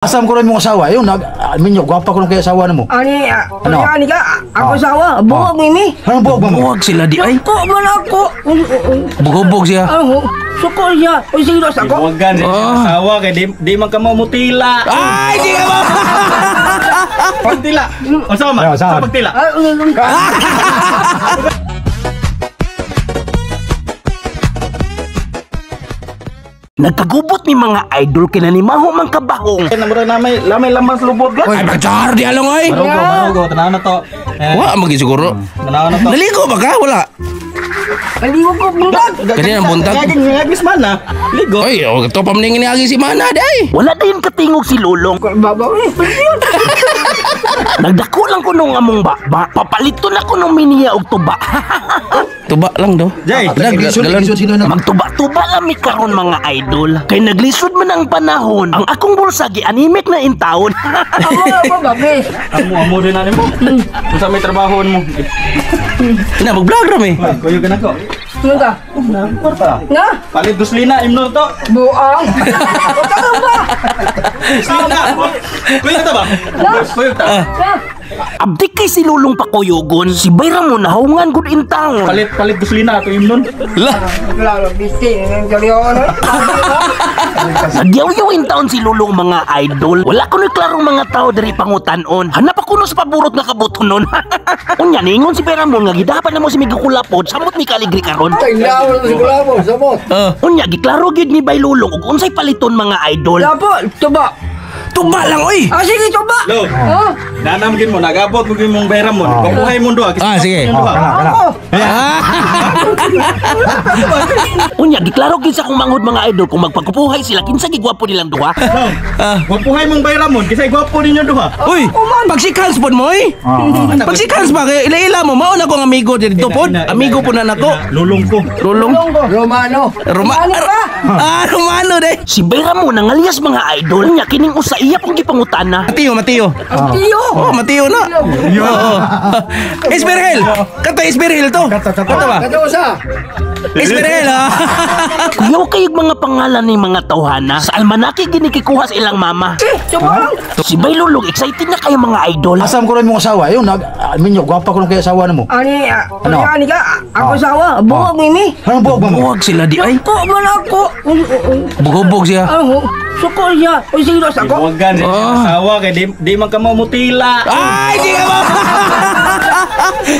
Asam ko rin mong asawa. Ayun, minyo, gwapa ko nung kay asawa na mo. Ani, Ano? ani ka, ako asawa, buwag mimi. Anong buwag ba mo? Buwag sila di ay. Suko man ako. Bugobog siya. Ano, suko siya. Uy, sige sa ako. Huwag gan, Oh. asawa kay di man ka mamutila. Ay, di ka ba? Pagtila. Unsa man? Ayaw, saan? Sa pagtila. Ay, Nagkagubot ni mga idol kinanimaho man kabahong. Namura na may lamay lamang sa lubog gan. Ay, bagchar di along ay. Barugo, barugo, tanaw na to. Eh, Wa magi siguro. tanaw na to. Naligo ba ka? Wala. Maligo ko buntag. Kani ang buntag. Ngaging ngagis man na. Ligo. Ay, oh, to pamningin ni agi si Mana day. Wala dayon katingog si Lulong. Babaw eh. Nagdako lang ko nung among bakba. Papaliton ako nung miniya og tuba. Tuba lang do. Jay, Dag, galon. Sino na? Magtuba-tuba lang mi karon mga idol. Kay naglisod man ang panahon. Ang akong bulsa gianimik na intawon. Amo ako gabi. Amo amo din na nimo. Unsa may trabaho mo? Ina mag-vlog ra mi. Kuyo ka nako. Ano ka? Na, kwarta. Na? Palit duslina imno to. Buang. O ka ba? Duslina. Kuyo ta ba? Kuyo ta. Na? Abdik kay si Lulong pakuyogon. Si Bayram mo nahungan gud intawon. Palit palit duslina to imnon. Lah, Wala, bisting. Ang galyon. Nagyaw-yaw in taon si Lulong mga idol. Wala ko no'y klarong mga tao diri pangutanon. Hanap ako no sa paburot nga kabuto nun. Unya, ningon si Peramon nga gidapan na mo si Migo Kulapod, samot mi kaligri karon. oh. Unya, giklaro gyud ni Bay Lulong ug unsay paliton mga idol. Lapo, tuba. Tuba lang oy. Ah, sige, tuba. Lo. Oh, Nanam gin mo nagabot mo gin mong bayram mo. Kukuhay mo duha. Ah, sige. Duha. Kana, kana. ako. Unya, giklaro gyud sa akong manghod mga idol kung magpagkupuhay sila kinsa gigwapo nilang duha. Gwapuhay mong bayram mo kisay gwapo ninyo duha. Uy, pagsikans pod mo oy. Pagsikans ba kay ila-ila mo mao na akong amigo dito pod. Amigo po na nako. Lulong ko. Lulong. Romano. Roma. Romano ka? Ah, Romano day. Si Bayramon nangalyas mga idol. Unya, kining usa iya pong gipangutana. Mateo, Mateo. Tiyo. Oh, Mateo na. Oo. Esmerhel. Kato Esmerhel to. Kato, kato. Kato ba? Esmerhel ah. Kuyaw kayog mga pangalan ni mga tawhana. Sa almanake ginikikuha sa ilang mama. Eh, tuba lang. Si Bay Lulong, excited na kayo mga idol. Asam ko rin mong asawa. Ayun, minyo, gwapa ko nung kay asawa na mo. Ani, Ano? ani ka, ako asawa, buwag mimi. Anong buwag ba mo? Buwag sila di ay. Suko man ako. Bugobog siya. Ano, suko siya. Uy, sige sa ako. Huwag gan, Oh. asawa kay di man ka mamutila. Ay, di ka ba?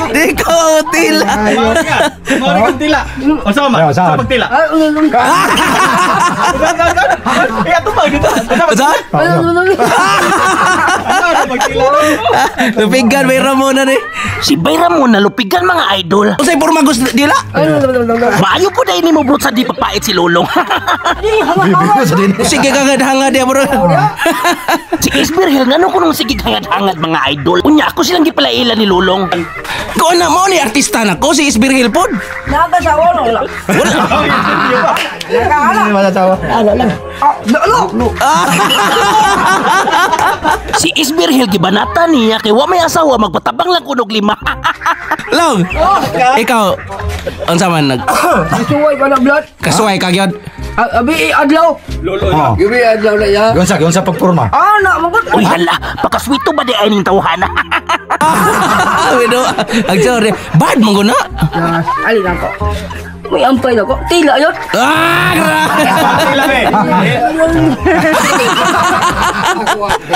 Di ka mamutila. Mao ka. Mao ka tila. Unsa man? Ayaw, saan? Sa pagtila. Ah, Eh ato pa dito. Unsa man? Saan? Ano pagtila? Lupigan may Ramona ni. Si Bay Ramon nalupigan mga idol. Unsay porma gusto dila? Maayo po dahil ni mo bro sa di papait si Lulong. Bibigo sa din. Sige kagad hanga dia bro. Si Isberhel ngano ko nung sige hangad-hangad mga idol. Unya ako silang gipalaila ni Lulong. Ko na mo ni artista na ko si Isbirhel pod. Nakasawa no lang. Wala. Nakaala. Hindi masasawa. Ah, lo. Si Isberhel gibanata niya kay wa may asawa magpatabang lang kunog lima. Long. Ikaw unsa man nag Kasuway ka na blood. kasuway ka gyud? Abi adlaw. Oh. Giunsa, giunsa pagpurma. Ah, na magot. Uy hala, pakaswito ba di ay ning tawhana? Wino, ang sorry. Bad man ko na. Ali lang ko. May ampay na ko. Tila yun. Ah, grabe. Tila be.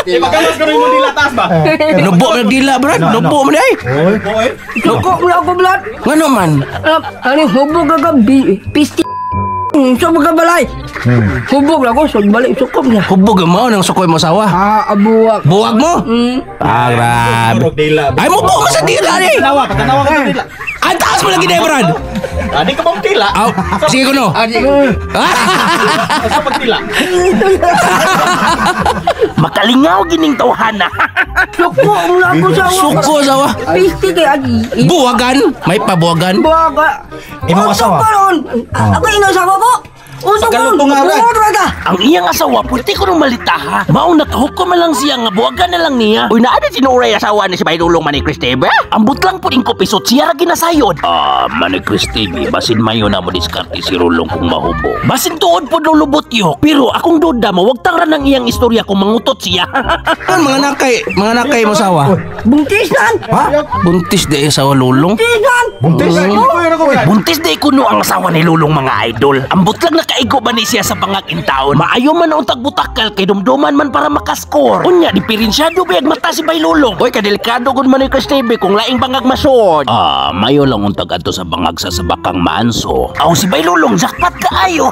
Eh magawas ko rin mo dila taas ba? Nubo man dila, bro. Nubo man ay. Oy. Boy. Suko mo na ako blood. Ngano man? Ani hubog ka gabi. Pisti. Sa mga balay. Hubog lang ko. So, balik sukop niya. Hubog ang mao nang sukoy mo sawa. Ah, abuwak. Buwag mo? Ah, grabe. Murog dila. Ay mo mo sa dila ni. Tanawa, patanawa ka sa dila. Ang taas mo lagi na, Brad. Adi ka bang tila? Aw, sige ko no. Sa pagtila. Makalingaw gining tawhana. Suko mo na ako sa Suko sawa. Pisti kay agi. Buwagan, may pabuwagan. Buwak. Imong asawa? Karon. Ako ino asawa ko. Usog Pagkaluto nga, Brad. Buot ra ka. Ang iyang asawa pwede ko nung malitaha. Mao nakahukom man lang siya nga buwagan na lang niya. Uy, naa na tinuray asawa ni si Bayrulong Manny Cristebe. Ambot lang po ko pisot siya ra ginasayod. Ah, Manny Cristebe, basin mayo na mo diskarte si Rulong kung mahubo. Basin tuod po lulubot yo. Pero akong duda mawagtang ra ng iyang istorya kung mangutot siya. Ano, mga nakay mo sawa. Buntisan. Ha? Buntis di asawa lulong. Buntisan. Buntis. Buntis di kuno ang asawa ni Lulong mga idol. Ambot lang nakaigo ba ni siya sa bangag in town. Maayo man ang tagbutakal kay dumduman man para makaskor. Unya diferensyado bayag mata si Bay Lulong. Oy kadelikado gud man ni Chris TV kung laing bangag masod. Ah, mayo lang untag adto sa bangag sa sabakang maanso. Aw si Bay Lulong jackpot kaayo.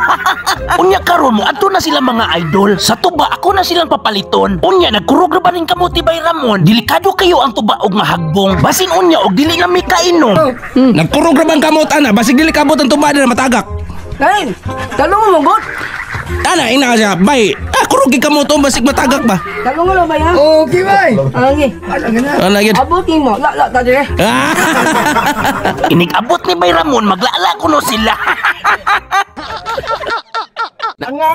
Unya karon mo adto na sila mga idol. Sa tuba ako na silang papaliton. Unya nagkurog ra ba ning kamuti Bay Ramon. Delikado kayo ang tuba og mahagbong. Basin unya og dili na mi kainom. Nagkurog ra bang kamot ana, basig dili kabot ang tuba na matagak. Ay, talong mo god. Ana ina siya, bay. Ah, kurog gid kamot oh, basig matagak ba. Talong mo ba yan? Okay, bay. Angi. Ana gid. Abutin mo. La la ta dire. Ah! Inig-abot ni Bay Ramon, maglaala kuno sila. Nga.